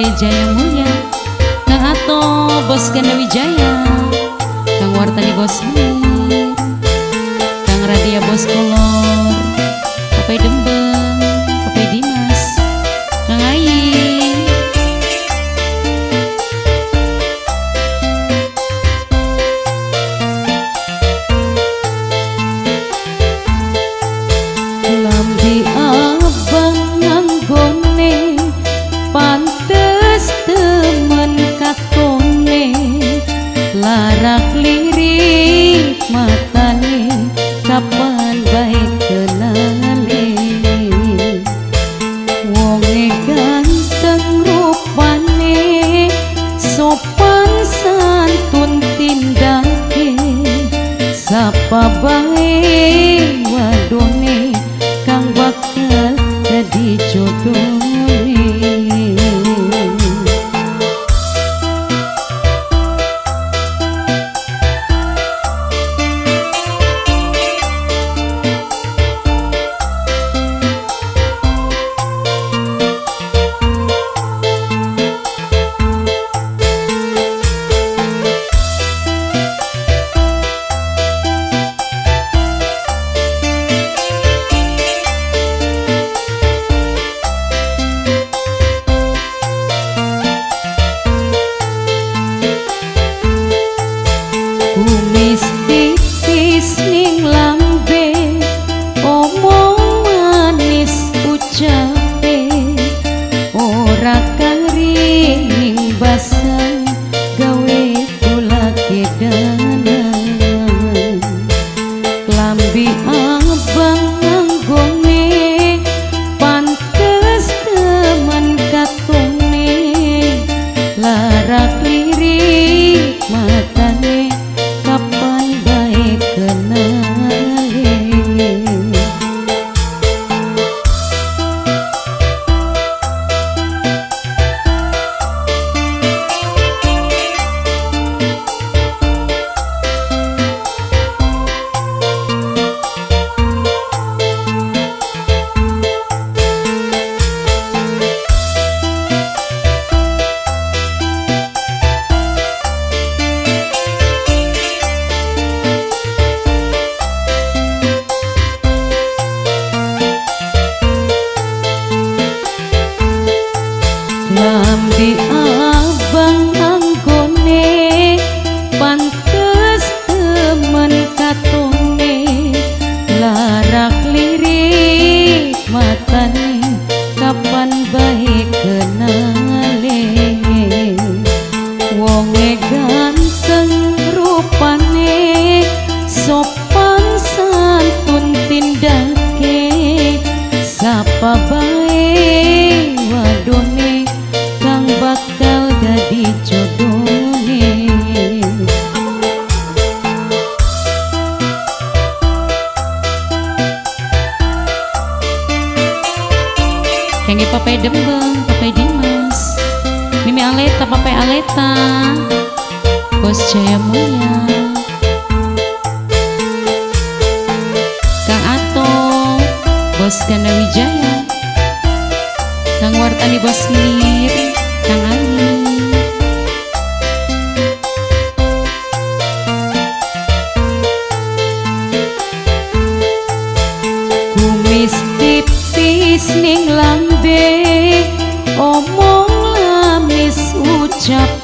Papai Jaya Mulya, Kang Ato Bos Ganda Wijaya, Kang Wartani Bos Munir, Kang Radia Bos Kolor, Papai Dembeng, Papai Dimas, Kang Ayi. Lambi abang nganggone pantes temen katone, larak lirik matane kapan bae kenale. Wonge ganteng rupane, sopan santun tindake, sapa bae wadone kang bakal dadi jodone. Kumis tipis ning lambe, omong manis ucape, ora kari ning basa gawe kula kedanan. Klambi abang nganggone pantes temen katone, larak lirik matane kapan bae kenale. Lambi abang anggone pantes temen katone, larak lirik matane kapan bae kenale. Wonge ganteng rupane, sopan santun tindake, sapa bae wadone kang bakal dadi jodone. Kangge Papai Dembeng, Papai Dimas, Mimi Aleta, Papai Aleta, Bos Jaya Mulya, Kang Ato, Bos Ganda Wijaya, Kang Wartani Bos Munir, Kang Ali. Kumis tipis ning lambe, omong lamis ucape,